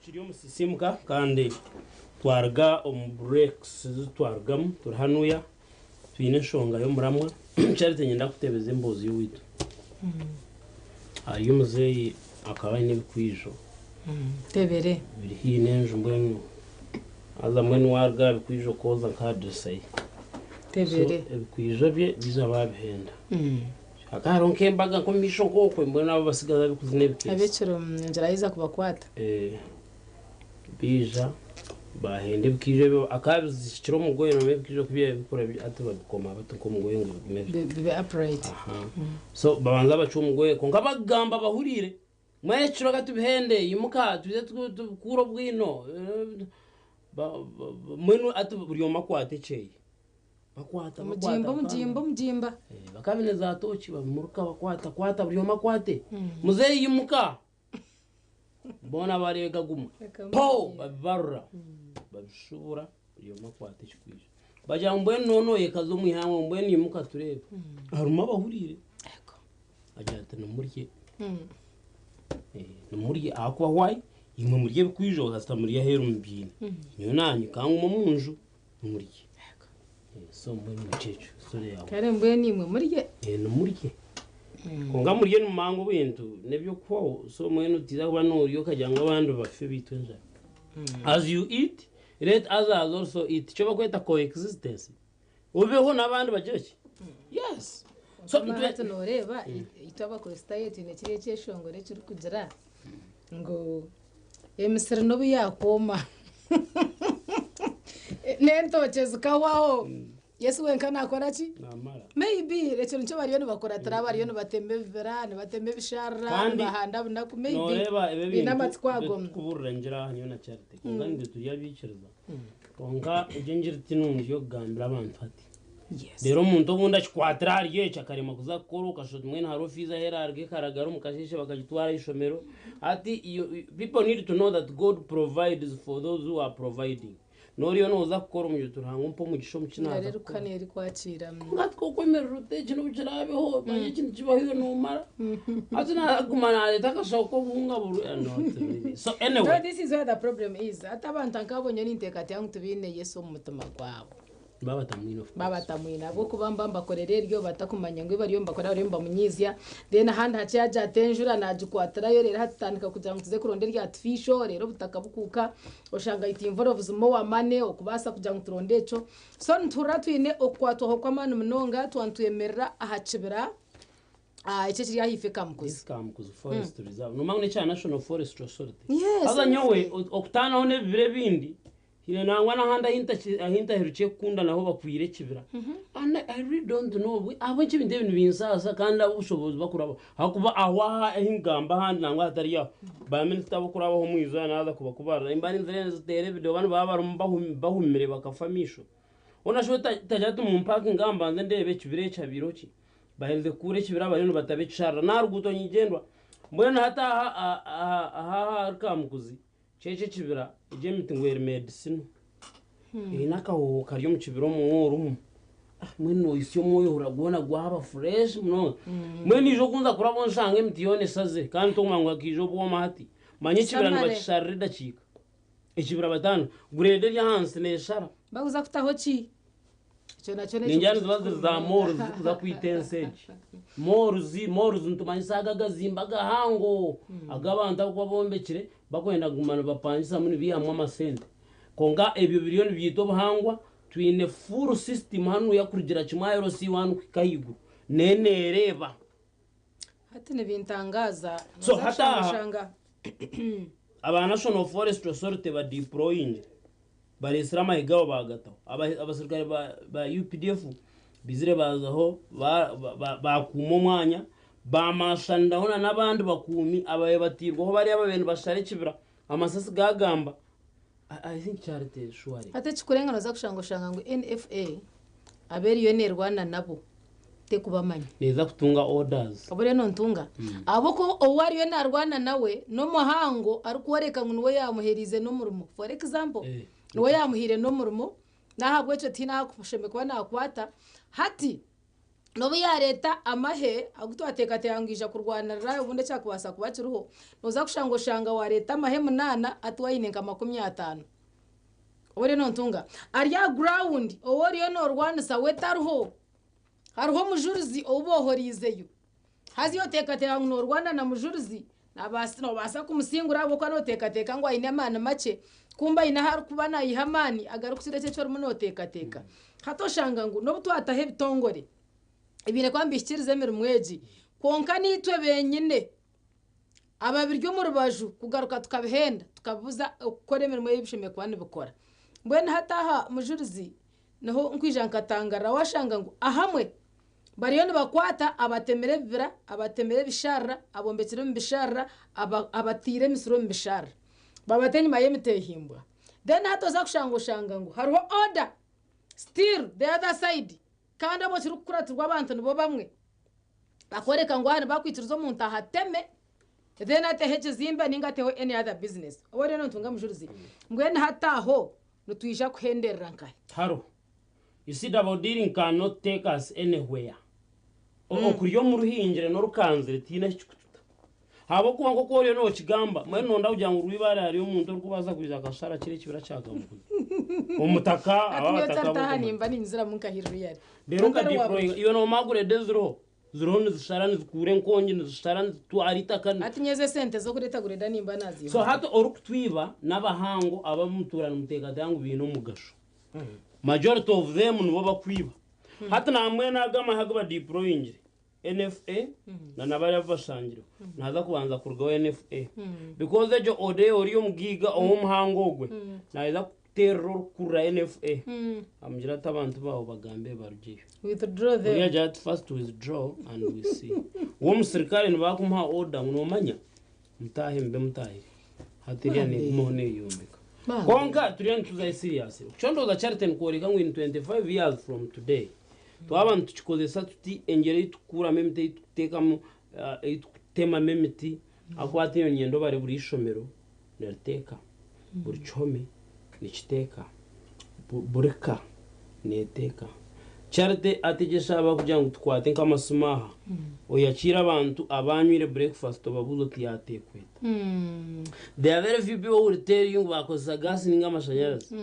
Tukiri omu Sisiimuka kandi twaruga omu breaks ezi twarugamu turi hanuya twine enshonga y'omuramwa. Charity, niinyenda kutebeza emboozi y'owaitu. Hariyo omuzeeyi akaba aine ebikwijo Tebere. Biri haihi n'enju, mbwenu haza mbwenu waaruga aha bikwijo kwoza nk'aha dirisa ye. So Tebere. Ebikwijo bye biija baabihenda. Hakaba hariho nk'embaga nk'omu maisho nk'okwe, mbwenu abo abatsigazi abikuzina ebikeesi. Ab'ekiro enjara yaija kubakwata. Baija baahenda ebikiijo ebyo, akaba abizikire omugoye noomanya ebikiijo ku bikura hati babikoma bati nk'omugoye ngu bigume biti. Bibe upright. So babanza bacwa omugoye kwonka bagamba bahuriire, mbwenu ekiro ka tubihende, imuka twije tukuure obwino, mbwenu hati buri omwe akwata ekyeye. Bakwata bakwata. Omugimba omugimba omugimba. Bakaba baine za tooki babimurika bakwata kwata buri omwe akwate. Muzeeyi imuka! Boona bareega gumwe. Po! Babibarura babishubura buri omwe akwata ekikwija. Bagira ngu mbwenu noona oyekaza omu ihangwe mbwenu imuka tureebe. Harimu abahuriire. Agira ati nimurye. Nimurye ahakuba why? Imwe murye ebikwijo kasita muri aheeru mubiine. Nyowe naanye kangume omu nju. Nimurye. So mbwenu nikyo ekyo story yawe. Kare mbwenu imwe murye. Nimurye. Kwonka murye nimumanya ngu ebintu n'eby'okuhwaho so mbwenu tihaine kuba noorya okagira ngu abandi bafe baitwe enjara. As you eat, let others also eat. Nikyo barikweta coexistence. Obeho n'abandi bagire ki? Yes. So hati nooreeba itwe Abakristaayo twine kiriya ekyeshongoro ekirikugira ngu emisiri n'obu yaakwoma n'entookye zikahwaho, Yesu wenka naakora ki? Naamara. Maybe ekyo nikyo bariyo nibakuratira, bariyo nibatema ebibira, nibatema ebisharara, Kandi nibahanda bunaku, maybe nooreeba ebi baine ebintu amatsiko ago. Tukubuurira ngira aha nyowe na Charity, kwonka nitwe turi abaikiriza. Kwonka egyo engiri ti nungi y'okugambira abantu hati. Reero omuntu obundi akikwatira ahari ekyo akaremwa kuza kukora okashusha oti mbwenu hariho fiizi ahu eraaruga ekaragara omu kasheeshe bakagitwara aha ishomero. Hati people need to know that God provides for those who are providing. N'oriyo nooza kukora omugira oti Ruhanga ompe omugisha omu ki Engaro naaza erikuha kukora. n'erikwakira. Kwonka hati ku okwemerera oti eki n'obu kiraabeho manya eki nikibaho iwe noomara. Hati naaguma naareeta akashaho k'obuhunga buri not really. So No, anyway. this is where the problem is. Hati abantu nk'abo nyowe ninteekateeka ngu tibaine Yesu omu mutima gwabo. Baaba batamwine of course. Baaba batamwine ahabw'okuba mba mbakorera eryo batakumanya ngu bariyo nibakora bariyo nibamunyiizya then ahandi hakye yaagira ati enjura naagikwatirayo reero hati tutandika kugira ngu tuze kuronda erya artificial reero obutaka bukuuka oshanga it involves more money okubaasa kugira ngu turonde ekyo. So nituhurira twine okukwatwaho kw'amaani munonga twaba nitwemerera aha kibira ekyo ekiri ahaifo e Kamukuzi. This Kamukuzi Forest Reserve noomanya ngu n'ekya National Forestry Authority. Yes, Haza nyowe honestly. okutaanaho n'ebibira ebindi, Haine nangwa n'ahandi ahu ntaherukire kukunda naho bakwire ekibira. And I really don't know ahabw'enki ebintu ebi nibinsaasa kandi ab'obushoboorozi bakurabaho. Ahakuba aho aha ahu nkugamba ahandi nangwa hatari aho, ba minisita ab'okurabaho omu izooba naaza kubakubarira nimba ninzire nziteera ebideeho banu baba barimu bahumire bakafa amaisho. Hoona shi otagira oti mumpakinge aha mbanze ndeebe ekibira eki habaireho ki? Baherize kukuura ekibira bariyo nibataba ekisharara n'aha ruguuto nyigyendwa. Mbwenu hati aha aha ahari Kamukuzi, Kyekyo ekibira, egyo emiti ngu eri medicinal. Eine akahooho kari omu kibira omu orimu. Ah, mbwenu nohitsya omwoyo ohurira gwona gwaba fresh munonga. Mbwenu ija okunza kuraba onshanga emiti yoona eshazire kandi tokumanya ngu hakaija obwoma hati. Manya ekibira Samare. nibakisharira edakiika. Ekibira batandika, grade eri ahansi neshara. Bakuza kutaho ki? Ekyo nakyo Ningira n'ekibuuzo niziba ziri kikuru za munonga. malls zirikuza kwita ensi egi. Malls, malls nitumanyisa ago agazimbe agahango agu abantu abarikuba bombekire bakwenda kuguma nibapangisamu nibaihamu amasente. Kwonka ebyo biriyo nibyita obuhangwa, twine full system hanuya kurugira kimwe aha LC one kuhika ahaiguru nenereeba. Hati nibintangaaza So nooza hati kushanga aha oshanga aba National Forestry Authority badeployingire. Bareetsire amahe gaabo baagataho. Abaserukare ba UPDF baizire baazaho baakuuma omwanya, baamaashaniraho na n'abandi bakuumi ababaire batairweho bariya ababaire nibashara ekibira, amasasi gaagamba. I think Charity surely. Hati ekikurenga nooza kushanga oshanga ngu NFA abu eriyo neerwana nabo tekubamanya. Neeza kutunga orders. Obu reero nontunga. Ahabw'okuba ou ariyo naarwana nawe n'omuhango arikworeka ngu niwe yaamuheereize n'omurimo. For example, niwe yaamuhaire n'omurimo, n'ahabw'ekyo tihaine ahu akushemereire kuba naakwata. Hati. N'obu yaareeta amahe agu twateekateeka ngu gaija kurwanirira obundi ekyakubaasa kuba kiriho, nooza kushanga oshanga waareeta amahe munaana hati waine nka 50. Oba oriyo noontunga ari aha ground ou oriyo noorwanisa we tariho. Hariho omujurizi ou boohoriizeyo. Haza iwe oteekateeka ngu noorwana na mujurizi, noobaasa kumusingura ahabw'okuba nooteekateeka ngu aine amaani makye, kumbe aine ahu arikuba naiha amaani agarikukira eki eki orimu nooteekateeka. Hati oshanga ngu n'obu twataho ebitongore ebiine kuba nibihikiiriza emirimo egi, kwonka naitwe benyine ababiri omu rubaju kugaruka tukabihenda tukabibuza okukora emirimo ei bishemereire kuba nibikora. Mbwenu hati aha mujurizi niho nkwija nkatangarira washanga ngu ahamwe bariyo nibakwata abatemire ebibira, abatemire ebisharara, abombekire omu bisharara, abatiire emisiri omu bisharara babata enyima y'emitehimbwa. Then hati oza kushanga oshanga ngu hariho order still the other side kandi obwo kirikukuratirwa abantu nibo bamwe bakworeka ngu aha nibakwikiriza omuntu ahateme then ateho ekizimbe ninga ateho any other business. Oba oriyo nontunga mujurizi mbwenu hati aho nitwija kuhenderera nkahi? Hariho. You see double dealing cannot take us anywhere. Okurya omu ruhingire n'orukanzire tihaine ahu kikututa. Ahabw'okuba nk'oku oriyo nookigamba, mbwenu nonda kugira ngu rwibaare hariyo omuntu orikubaasa kwija akashara kiri ekibira kya kampuni. Omutaka, Hati aba nyowe abataka taritaha ab'okumanya. nimba ninyiziramu nka hiruriyari. Reero Ntari wa okadeployinga, buri. iwe noomanya grade eziriho? Ziriho nizishara nizikuura enkongi, nizishara nizitwara eitaka. Hati nyowe ezo esente z'okureeta grade nimba So naaziiha. hati orikutwiba n'abahango abamutuura nimuteekateeka ngu baine omugasho. Majority of them nibo bakwiba. Hati nambwenu ago amahe agu badeployingire, NFA na nabariya abu bashangireho, nihaza kubanza kurugaho NFA. Because egyo order ori omugaiga ow'omuhango ogwe, naija kuteerera orikukurira NFA, amugire ati abantu baawe bagambe barugyeyo. Withdraw them. Oriya agira ati first withdraw and we see. We omusirikare nibakumuha order ngu nomanya mutaahe mube mutaahire. Hati eriya negumaho neyombeka. Bambi. Kwonka turiyo nituzayo serious. Okucondooza Charity nikworeka ngu in 25 years from today, twaba nitukikozesa tuti engyero ei tukukuuramu emiti ei tukuteekamu ei tukutemamu emiti, ahakuba hati nyowe niinyenda obare buri ishomero niriteeka, buri kihome nikiteeka, buri ka neeteeka. Charity ategyesa aba kugira ngu tukwate nk'amasimu aha, oyakiire abantu abanywire breakfast obabuuze oti yaateekwa eta. There are very few people who will tell you ngu baakozesa gas ninga amashanyarazi.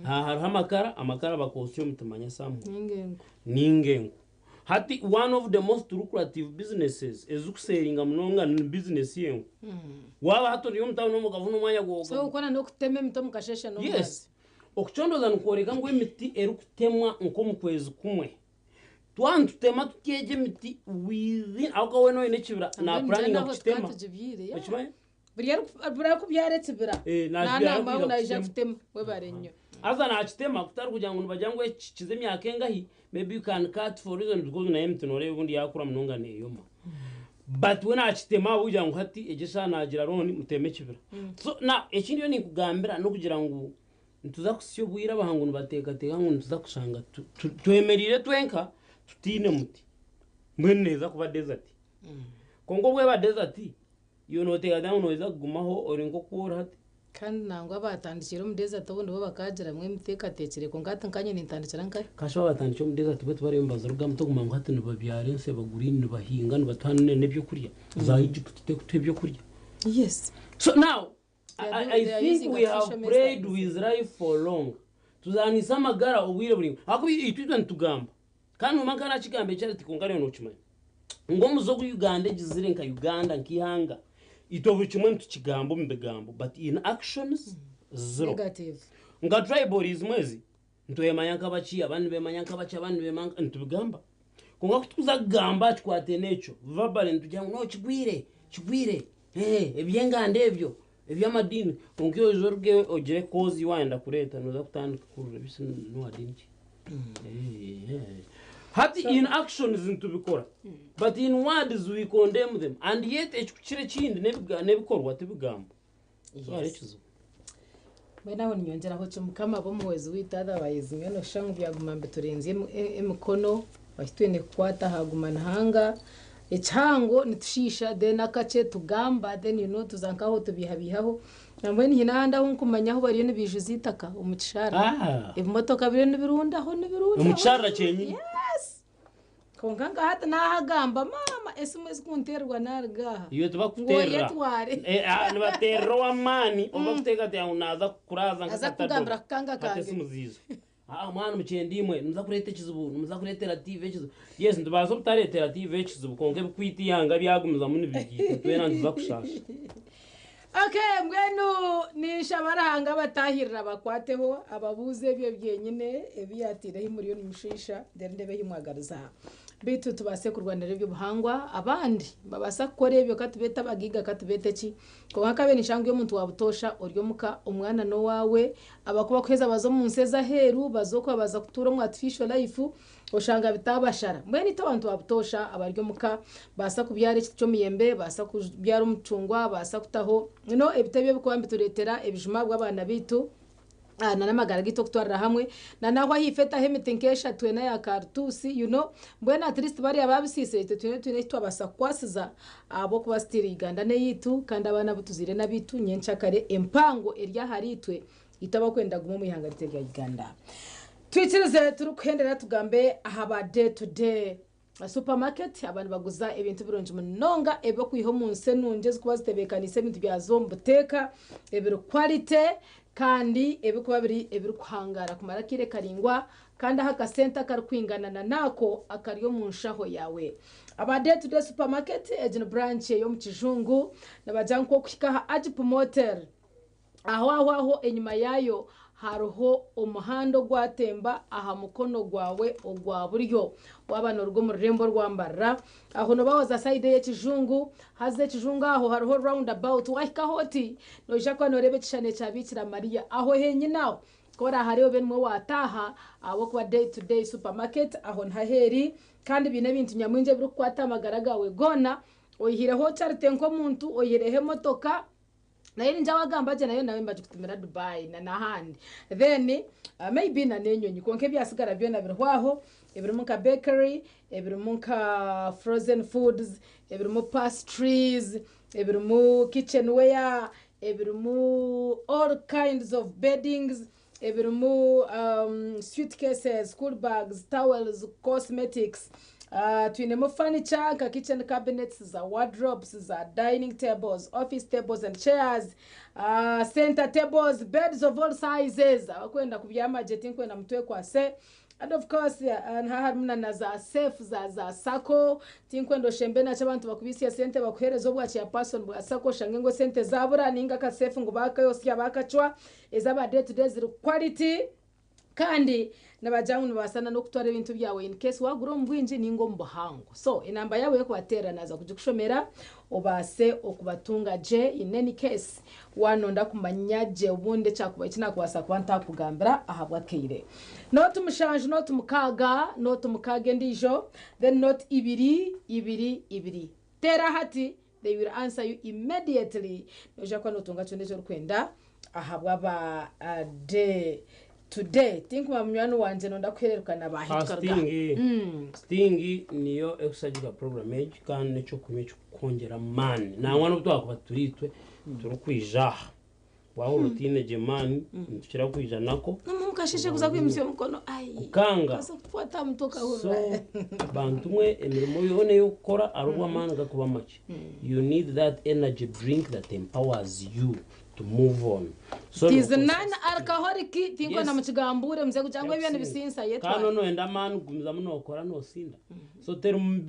Aha hariho amakara, amakara bakootsya omu timanya somewhere. Ninga enku. Ninga enku. Hati one of the most lucrative businesses ezikuseeringa munonga ni business y'enku. Waaba hati ori omu town omu okafuna omwanya gwawe So okukora n'okutema emiti omu kasheeshe n'omu Yes. mwazyo. Okucondooza nikworeka ngu emiti erikutemwa nk'omu kwezi kumwe, twaba nitutema tuti egi emiti within ahabw'okuba weena oine ekibira Nambwenu ngira napuraninga naho tukaba kukitema. tugibyire yeah. Okimanya? Buri buri arikubyara ekibira Eh, nakibyara nanamba arikwija naija kukitema. kutema webare nnyo. Haza nakitema kutari kugira ngu nibagira ngu eki kikize emyaka engahi, maybe you can cut for reason because nayo emiti noreeba obundi yakura munonga neyoma. But we nakitema ahabw'okugira ngu hati egi eshaaha nagira loan muteme ekibira. So now eki ndiyo ninkugambira n'okugira ngu nituza kuhitsya obwire abahangu nibateekateeka ngu nituza kushanga twemereire twenka tutaine muti. Mbwenu neeza kuba desert. Kwonka obu eba desert, iwe nooteekateeka ngu noija kugumaho ori nk'oku ori hati? Kandi nangwa abaatandikire omu desert obundi bo bakaagiramu emiteekateekyere kwonka hati nkanye nintandikira nkahi? Kashi babatandikire omu desert bo tibariyo nibazirugamu toguma ngu hati nibabyara ensi ebaguriire nibahinga nibatuha n'ebyokurya. Za Egypt terikutuha ebyokurya. Yes. So now, They are I, doing, I they are think using we have artificial played methods. with life for long. Tuzanisa amagara obwire buringwa. Ahakuba itwe itwe nitugamba. Kandi noomanya nka nakigamba eki ati kwonka reero nookimanya. Ngu omuze ogu Uganda egizire nka Uganda nk'eihanga, itwe buri kimwe nitukigamba omu bigambo but in actions, zero. Negative. Nka tribalism ezi, Nitwemanya nk'abaki, abandi nibemanya nk'abaki, abandi nibemanya nka, nitubigamba. Kwonka ku turikuza kugamba aha kikwataine ekyo, verbally nitugira ngu no kigwire, kigwire, ee eby'enganda ebyo, eby'amadiini. Kwonka iwe oije oruge ogire cause ei waayenda kureeta, nooza kutandika kuhurira ebisi n'owa diini ki? Hati in actions nitubikora but in words we condemn them and yet ekikukira ekindi n'ebikorwa tibigambo. So hariho ekizibu. Mbwenu aho ninyongyeraho ki Mukama abe omuhwezi waitu otherwise mbwenu noshusha ngu byaguma nibiturenza emikono ahu twine kukwata haguma nihanga ekihango nitushiisha then akakye tugamba then you know tuza nkaho tubeihabeihaho nambwenu haine ahandi ahu nkumanya ahu bariyo nibaijuza eitaka omu kisharara ebimotoka biriyo nibirundaho nibirundaho Omu kisharara kyenyini? Yes! Kwonka nka hati naahagamba, maama esimu ezikunteererwa naaruga aha. Iwe Ngu tibakuteerera. oyetware. Eh, ah, nibateerera ow'amaani ou bakuteekateeka ngu naaza kukuraaza Aza nk'akatadobo. kukugambira kukanga Hati kange. esimu ziija. Ah, mwana mukyenda imwe, nimuza kureeta ekizibu, nimuza kureetera TV ekizibu. Yes, nitubaasa obutareetera TV ekizibu kwonka ebikwita eihanga byagumizamu nibigiita twena nituza kushaasha. Okay, mbwenu ninshaba Ruhanga abatahirire abakwateho, ababuuze ebyo byenyine ebi yataireho muriyo nimushiisha, reero ndeebe ahi mwagariza. Beitu tubaase kurwanira eby'obuhangwa, abandi nibabaasa kukora ebyo katubeete abagaiga katubeete ki, kwonka nkabaire ninshanga ori omuntu wa butoosha ori omuka, omwana n'owaawe, abakuba kuheeza baza omu nsi ez'aheeru, baza okwo baza kutuura omu artificial life, Oshanga bitaabashara. Mbwenu itwe abantu ba butoosha abari omu ka, baasa kubyara ekiti ky'omuyembe, baasa kubyara omucungwa, baasa kutaho you know ebiti ebi ebirikuba nibitureetera ebijuma ahabw'abaana baitu na n'amagara gaitu okutwarira hamwe. Na n'ahu ahaifo etaho emiti nk'eshatu ena ya karutuusi you know mbwenu at least bariya baabisiisire itwe twine twine eki twabaasa kukwasiza ahabw'okuba still Uganda n'eyaitu kandi abaana abu tuzaire n'abaitu nyencakare empango eri ahariitwe Itwe abakwenda kuguma omu ihanga ryaitu erya Uganda. Twikirize turikuhendera tugambe aha ba day to day supermarket aba nibaguza ebintu birungi munonga eby'okwiha omu nsi enungi ezikuba zitebeekaniise ebintu byazo omu buteeka ebiri quality kandi ebikuba biri ebirikuhangaara kumara akaire karaingwa kandi aha akasente akarikwingana na n'ako akari omu nshaho yaawe. Aba day to day supermarket egi ni branch ey'omu kijungu nibagira ngu k'okuhika aha Agip Motel. Aho aho aho enyima yaayo hariho omuhanda ogwatemba aha mukono gwawe ogwa buryo waaba nooruga omu rurembo rwa Mbarara. Aho nooba waaza sayidi ey'ekijungu, haza ekijungu aho hariho round about. Waahikaho oti, noija kuba nooreeba ekishushani ekya Biikira Mariya. Aho henyine aho, ku oraahareebe obe nimwo waataaha ahabw'okuba Day to Day Supermarket aho niho ahu eri. Kandi baine ebintu nyamwingi ebirikukwata aha magara gaawe goona, oihireho Charity nk'omuntu, oihireho emotoka. Nayo ningira wagamba gye nayo nawe nibagikutumira Dubai na n'ahandi then maybe na n'enyonyi kwonka ebyasigara byona biriho aho ebirimu nka bakery, ebirimu nka frozen foods, ebirimu pastries, ebirimu kitchen ware, ebirimu all kinds of beddings, ebirimu suitcases, school bags, towels, cosmetics, twinemu furniture nka kitchen cabinets, za wardrobes, za dining tables, office tables and chairs, center tables, beds of all sizes, abakwenda kubyama gye tinkwenda mutwekwase, and of course niha harimu na za safe za za sacco, tinkwenda oshembe nakyo abantu bakubitsya sente bakuhereze obwa chairperson bwa sacco oshange ngu esente zabura ninga aka safe ngu bakayosya bakacwa. Ez'aba day to day ziri quality kandi nibagira ngu nibabaasa na n'okutwara ebintu byawe in case wagura omu bwingi ninga omu buhango. So enamba yaabo y'okubateerera naaza kugikushomera obaase okubatunga gye in any case waanonda kumanya gye obundi ekyakuba eki naakubaasa kuba ntaakugambira ahabw'akaire. Nooti mushanju nooti mukaaga nooti mukaaga endiijo then nooti ibiri ibiri ibiri. Teera hati They will answer you immediately. Noija kuba notunga kyona eki orikwenda ahabw'aba day to day. Tinkumanya munywani wangye nonda kuhererukana baahi Ah, tukaruga. Sting. Sting niyo ekushagika program egi kandi n'ekyokunywa ekikukwongyera amaani. Nangwa n'obu twakuba turi itwe turikwija aha. Waahurira otaine gye maani, nitukira kwija nako. Nomu kasheshe kuza kwimutsya omukono ai. Kukanga. Kubaasa kukwata aha mutwe So okahurira. bantu mwe emirimo yoona ey'okukora hariho amaani gakuba makye. You need that energy drink that empowers you to move on. So It is nokozesa non Sting. alcoholic tinkwenda Yes. mukigambure muze kugira ngu ebyo nibisinsa Kandi yetware. noyenda amaani kugumizamu nokora nosinda. So terimu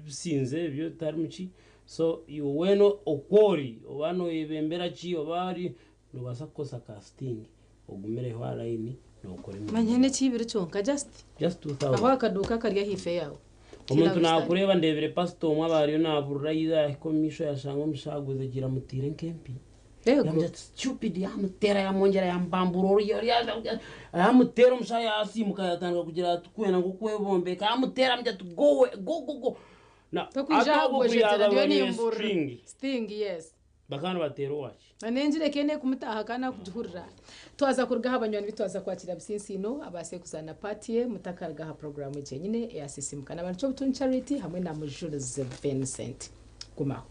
bisinze ebyo tarimu ki. So iwe weena oku ori, oba nooyebembera ki, oba ori, noobaasa kukozesa ka sting ogumireho aha layini nookora emirimo Manya yaawe. n'ekiibiri kyonka just Just two aho thousand. akaduuka akari ahaifo yaawe. Omuntu naakureeba ndeebire pasita omwe aba ariyo naaburira yaija yaahika omu maisho yaashanga omushaija agwezegyeire amutaire nk'empi. Eego. Yaamugira ati stupid yaamuteera yaamwongyera yaamubambuura oruyi yaamuteera omushaija yaasiimuka yaatandika kugira ati kwenda nk'okwebombeka yaamuteera amugira ati go away go go go. Na Tokwija hati aha ogwo ku kugwejegyera yaaba ndiyo banywire nimburira. string Sting yes. bakaba nibateera owaki? Na n'engira eka eine kumutaaha kandi akugihurira. Twaza kuruga aha banywani bitu twaza kwakira Businsiino abaase kuzaana part ye mutakaruga aha puroguraamu egyi yenyine eya Sisiimuka. Naaba nikyo Butungi Charity hamwe na Mujurizi Vincent. Gumaho.